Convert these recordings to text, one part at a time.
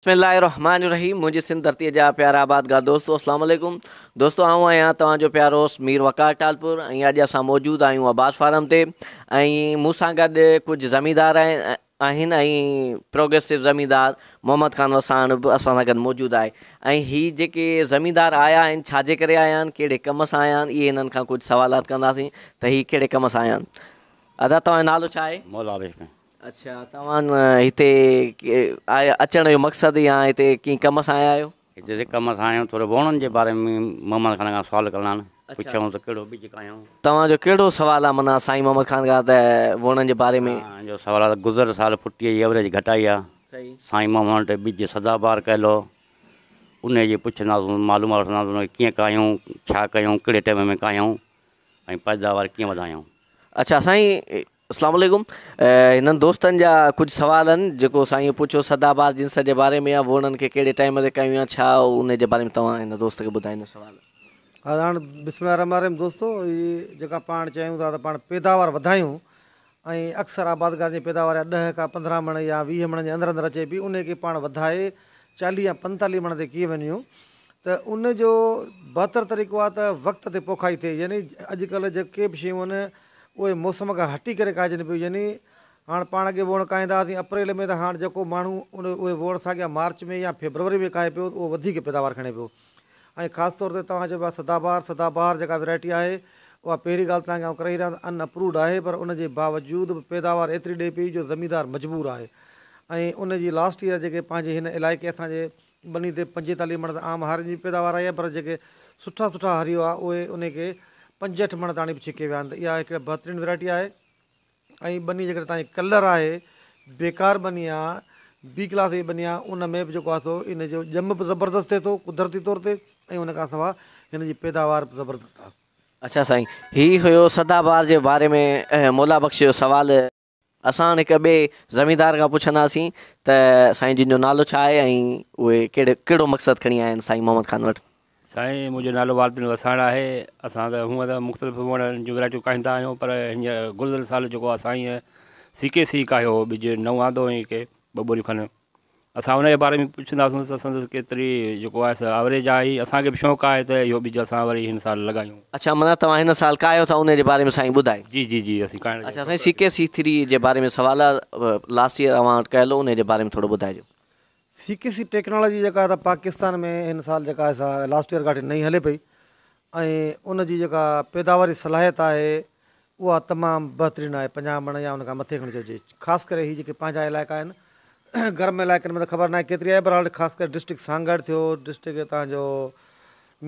بسم الله الرحمٰن الرحيم منهنجي سنڌ ڌرتي جا پيارا آبادگار دوستو اسلام عليڪم دوستو آئون آهيان توهان جو پيارو هوسٽ مير وقار ٽالپر ۽ اڄ اسان موجود آهيون عباس فارم تي ۽ مون سان گڏ ڪجهه زميندار آهن ۽ پروگريسو زميندار محمد خان وساڻ به اسان سان گڏ موجود آهي ۽ هي جيڪي زميندار آيا آهن ڇا جي ڪري آيا آهن ڪهڙي ڪم سان آيا آهن اهي هنن کان ڪجهه سوالات ڪنداسين ته هي ڪهڙي ڪم سان آيا آهن ادا توهان جو نالو ڇا آهي؟ مولا بخش. اڇا توهان هتي اچڻ جو مقصد يا هتي ڪنهن ڪم سان آيا آهيو؟ هتي ڪم سان آيا آهيون ٿورو ووڻن جي باري ۾ محمد خان کان سوال ڪرڻا آهن پڇيائون ته ڪهڙو ٻج ڪاهيون. توهان جو ڪهڙو سوال آهي معنيٰ سائين محمد خان کان ته ووڻن جي باري ۾. اسان جو سوال آهي ته گذريل سال ڦٽيء جي ايوريج گهٽ آئي آهي سائين محمد وٽ ٻج سدا بهار ڪيل هو انهي جي پڇنداسون معلومات وٺنداسون ته ڪيئن ڪاهيون ڇا ڪيون ڪهڙي ٽيم ۾ ڪاهيون ۽ پيداوار ڪيئن وڌايون. اڇا سائين اسلام عليڪم هنن دوستن جا ڪجهه سوال آهن جيڪو سائين پڇيو سدا بهار جنس جي باري ۾ يا ووڻن کي ڪهڙي ٽائيم تي ڪيون يا ڇا ان جي باري ۾ توهان هن دوست کي ٻڌائيندو سوال. ها هاڻ بسم الله الرحمٰن الرحيم دوستو هي جيڪا پاڻ چاهيون ٿا ته پاڻ پيداوار وڌايون ۽ اڪثر آبادگارن جي پيداوار يا ڏهه کان 15 مڻ يا 20 مڻن جي اندر اندر اچي پئي انهي کي پاڻ وڌائي 40 يا 45 مڻ تي ڪيئن وڃون ته ان جو بهتر طريقو آهي ته وقت تي پوکائي ٿئي يعني اڄڪلهه جيڪي به شيون آهن اهي موسم کان هٽي ڪري ڪاهجن پيون يعني هاڻ پاڻ اڳي ووڻ ڪاهيندا هئاسين اپريل ۾ ته هاڻ جيڪو ماڻهو ان اهي ووڻ ساڳيا مارچ ۾ يا فيبروري ۾ ڪاهي پيو ته اهو وڌيڪ پيداوار کڻي پيو ۽ خاص طور تي توهان چئبو آهي سدابهار سدابهار جيڪا ويرائٽي آهي اها پهرين ڳالهه توهان کي آئون ڪرائي رهيان ته ان اپروڊ آهي پر ان جي باوجود به پيداوار ايتري ڏئي پئي جو زميندار مجبور آهي ۽ ان جي لاسٽ ايئر جيڪي پنهنجي هن علائقي اسان جي ٻني تي 45 مڻ ته عام هارين جي به پيداوار آئي آهي پر جيڪي سٺا سٺا هاري هئا اهي انهي کي 65 مڻ تاڻي به ڇڪي ويا آهن ته اها هڪڙي بهترين ويرائٽي آهي ۽ ٻني جيڪڏهن توهان جي ڪلر آهي بيڪار ٻني آهي بي ڪلاس جي ٻني آهي ان ۾ به جيڪو آهي سو ان جو ڄم به زبردست ٿئي ٿو قدرتي طور تي ۽ ان کان سواء هن جي پيداوار به زبردست آهي. اڇا سائين هي هيو سدا بهار جي باري ۾ مولا بخش جو سوال. اسان هڪ ٻئي زميندار کان پڇنداسين ته سائين جن جو نالو ڇا آهي ۽ اهي ڪهڙي ڪهڙو مقصد کڻي آيا آهن سائين محمد خان وٽ. سائين منهنجو نالو والدين وساڻ آهي اسان ته هونء ته مختلف وڻن جون ورائٽيون ڪاهيندا آهيون پر هينئر گذريل سال جيڪو آهي سائين سي ڪي سي ڪاهيو هو ٻج نئون آندو هئائين ڪي ٻه ٻوريون کن اسان ان جي باري ۾ پڇنداسون ته سندس ڪيتري جيڪو آهي سو ايوريج آئي اسان کي به شوق آهي ته اهو ٻج اسان وري هن سال لڳايون. اڇا معنيٰ توهان هن سال ڪاهيو ٿا ان جي باري ۾ سائين ٻڌايو. جي جي جي اسين ڪاهڻ جو اڇا سائين سي ڪي سي ٿري جي باري ۾ سوال آهي لاسٽ ييئر اوهان وٽ ڪيل هو ان جي باري ۾ ٿورو ٻڌائجو. سي ڪي سي ٽيڪنالاجي جيڪا آهي ته پاڪستان ۾ هن سال جيڪا آهي سا لاسٽ ييئر کان وٺي نئين هلي پئي ۽ ان جي جيڪا پيداواري صلاحيت آهي اها تمام بهترين آهي 50 مڻ يا ان کان مٿي کڻي چئجي خاص ڪري هي جيڪي پنهنجا علائقا آهن گرم علائقن ۾ ته خبر ناهي ڪيتري آهي بهرحال خاص ڪري ڊسٽرڪٽ سانگهڙ ٿيو ڊسٽرڪٽ تهان جو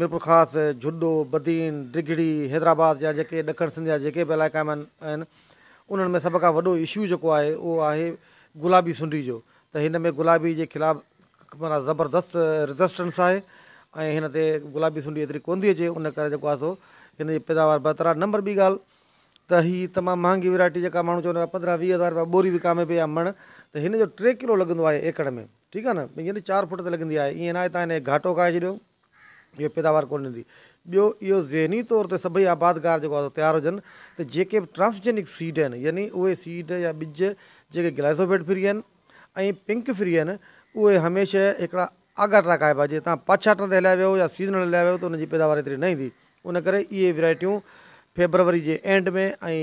ميرپورخاص جهڏو بدين ڊگهڙي حيدرآباد يا جيڪي ڏکڻ سنڌ جا جيڪي به علائقا آهن انهن ۾ سڀ کان وڏو اشو جيڪو آهي اهو آهي گلابي سنڊي جو ته هن ۾ گلابي جي خلاف معنيٰ زبردست ريزسٽنس آهي ۽ هن تي گلابي سنڊي ايتري ڪونه ٿي اچي ان ڪري جيڪو آهي سو هن جي پيداوار بهتر آهي نمبر ٻي ڳالهه ته هي تمام مهانگي ورائٽي جيڪا ماڻهو چوندا هئا 15 20 هزار رپيا ٻوري وڪامي پئي يا مڻ ته هن جو 3 ڪلو لڳندو آهي ايڪڙ ۾ ٺيڪ آهي نه يعني 4 فوٽ تي لڳندي آهي ائين ناهي تان هن کي گهاٽو کائي ڇڏيو اهو پيداوار ڪونه ڏيندي. ٻيو اهو ذهني طور تي سڀئي آبادگار جيڪو آهي سو تيار هجن ته جيڪي به ٽرانسجينڪ سيڊ آهن يعني اهي سيڊ يا ٻج جيڪي گلائسوفيٽ فري آهن ۽ پنڪ فري آهن اهي هميشه هڪڙا آڳاٽا کائبا جي توهان پاڇاٽن تي هليا ويو يا سيزنل هليا ويو ته انهن جي پيداوار ايتري نه ايندي ان ڪري اهي ورائٽيون فيبروري جي اينڊ ۾ ۽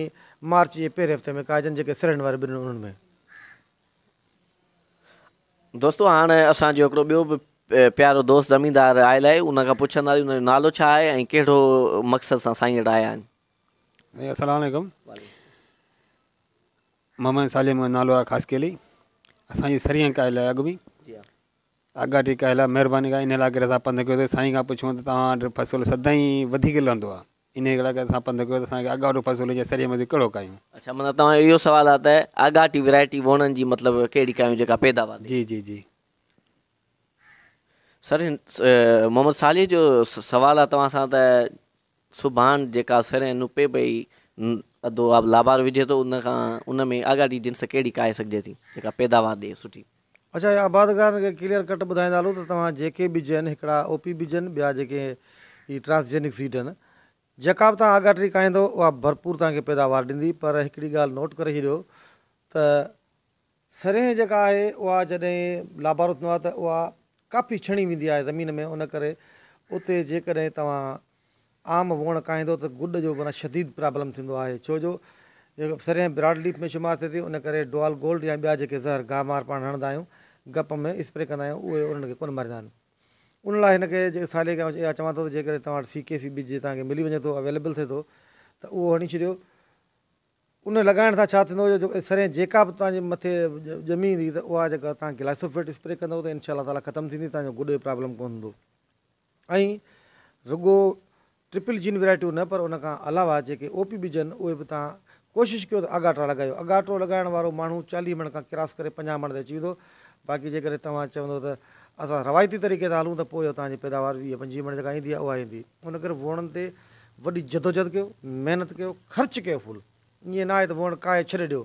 مارچ جي پهرين هفتي ۾ کائجن جيڪي سرهن واري ٻنين انهن ۾. دوستو هاڻ اسان جو هڪڙو ٻيو به پيارو دوست زميندار آيل آهي ان کان پڇنداسين ان جو نالو ڇا آهي ۽ ڪهڙو مقصد سان سائين وٽ آيا آهن. السلام عليڪم محمد صالح منهنجو نالو آهي خاصخيلي اسان جي سريان ڪاهيل آهي اڳ ۾ آڳاٽي ڪاهيل آهي مهرباني ڪري ان لاء ڪري اسان پنڌ ڪيو سائين کان پڇون ته توهان وٽ فصل سدائين وڌيڪ لهندو آهي انهيء لاء اسان پنڌ ڪيو ته اسان کي آڳاٽو فصل هجي سري ۾ ڪهڙو ڪاهيون. اڇا معنيٰ توهان جو اهو سوال آهي ته آڳاٽي ورائٽي ووڻن جي مطلب ڪهڙي ڪاهيون جيڪا پيداوار ڏي. جي جي جي. سر هن محمد صالح جو سوال آهي توهان سان ته سڀان جيڪا سرهن نپي پئي اڌو آب لابارو وجهي ٿو ان کان ان ۾ آڳاٽي جنس ڪهڙي ڪاهي سگهجي ٿي جيڪا پيداوار ڏي سٺي. اڇا آبادگارن کي ڪليئر ڪٽ ٻڌائيندا هلو ته توهان جيڪي ٻج آهن هڪڙا او پي ٻج آهن ٻيا جيڪي هي ٽرانسجينڪ سيڊ آهن جيڪا به توهان آڳاٽي ڪاهيندو اها ڀرپور توهان کي پيداوار ڏيندي پر هڪڙي ڳالهه نوٽ ڪري ڇڏيو ته سرينهن جيڪا آهي اها جڏهن لابارو ٿيندو آهي ته اها ڪافي ڇڻي ويندي آهي زمين ۾ ان ڪري اتي جيڪڏهن توهان عام ووڻ ڪاهيندو ته گڏ جو معنيٰ شديد پرابلم ٿيندو آهي ڇو جو سرينهن براڊ ليف ۾ شمار ٿئي ٿي ان ڪري ڊوال گولڊ يا ٻيا جيڪي زهر گاهه مار پاڻ هڻندا آهيون گپ ۾ اسپري ڪندا آهيون اهي انهن کي ڪونه ماريندا آهن ان لاء هن کي سالي کي اها چوان ٿو ته جيڪڏهن توهان وٽ سي ڪي سي ٻج توهان کي ملي وڃي ٿو اويليبل ٿئي ٿو ته اهو هڻي ڇڏيو ان لڳائڻ سان ڇا ٿيندو جو سرين جيڪا به توهان جي مٿي ڄمي ايندي ته اها جيڪا توهان گلائسوفيٽ اسپري ڪندو ته انشاء الله تعالي ختم ٿيندي توهان جو گڏ جو پرابلم ڪونه هوندو ۽ رڳو ٽرپل جين ورائٽيون نه پر ان کان علاوه جيڪي او پي ٻج آهن اهي به توهان ڪوشش ڪيو ته آڳاٽا لڳايو اڳاٽو لڳائڻ وارو ماڻهو چاليهه مڻ کان ڪراس ڪري 50 مڻ تي اچي ويندو باقي جيڪڏهن توهان چوندو ته اسان روايتي طريقي تان هلون ته پوء توهان جي پيداوار 20 25 مڻ جيڪا ايندي آهي اها ايندي ان ڪري ووڻن تي وڏي جدوجھد ڪيو، محنت ڪيو، خرچ ڪيو فل. ائين ناهي ته ووڻ ڪاهي ڇڏي ڏيو.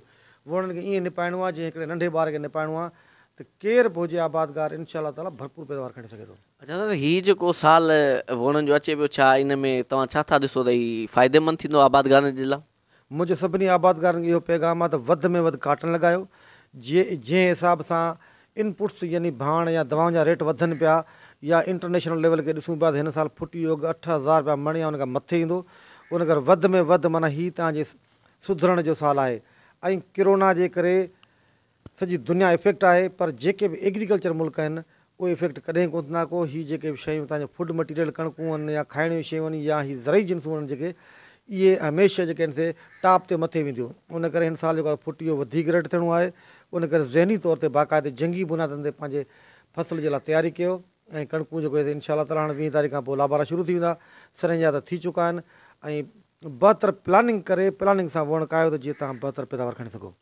ووڻن کي ائين نپائڻو آهي جيئن هڪڙي ننڍي ٻار کي نپائڻو آهي ته ڪير به هجي آبادگار انشاء الله تعاليٰ ڀرپور پيداوار کڻي سگهي ٿو. اڇا سر هي جيڪو سال ووڻن جو اچي پيو ڇا ان ۾ توهان ڇا ٿا ڏسو ته هي فائديمند ٿيندو آبادگارن جي لاء؟ منهنجو سڀني آبادگارن کي اهو پيغام آهي ته وڌ ۾ وڌ ڪاٽن لڳايو، جنهن حساب سان انپٽس يعني ڀاڻ يا دوائن جا ريٽ وڌن پيا يا انٽرنيشنل ليول کي ڏسون پيا ته هن سال ڦٽي جو اگهه 8000 رپيا مڻ يا ان کان مٿي ايندو ان ڪري وڌ ۾ وڌ معنيٰ هي توهان جي سڌرڻ جو سال آهي ۽ ڪرونا جي ڪري سڄي دنيا افيڪٽ آهي پر جيڪي به ايگريڪلچر ملڪ آهن اهي افيڪٽ ڪڏهن ڪونه ٿيندا ڪو هي جيڪي به شيون تان جو فوڊ مٽيريل ڪڻڪون آهن يا کائڻ جون شيون آهن يا هي زرعي جنسون آهن جيڪي اهي هميشه جيڪي آهن سي ٽاپ تي مٿي وينديون ان ڪري هن سال جيڪو آهي ڦٽي جو وڌيڪ ريٽ ٿيڻو آهي ان ڪري ذهني طور تي باقاعدي جنگي بنيادن تي پنهنجي فصل جي لاء تياري ڪيو ۽ ڪڻڪون جيڪو آهي انشاء الله تعالٰي هاڻي 20 تاريخ کان پوء لابارا شروع ٿي ويندا سرن جا ته ٿي چڪا آهن ۽ بهتر پلاننگ ڪري پلاننگ سان ووڻ ڪاهيو ته جيئن توهان بهتر پيداوار کڻي سگهو.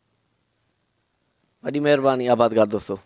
وڏي مهرباني آبادگار دوستو.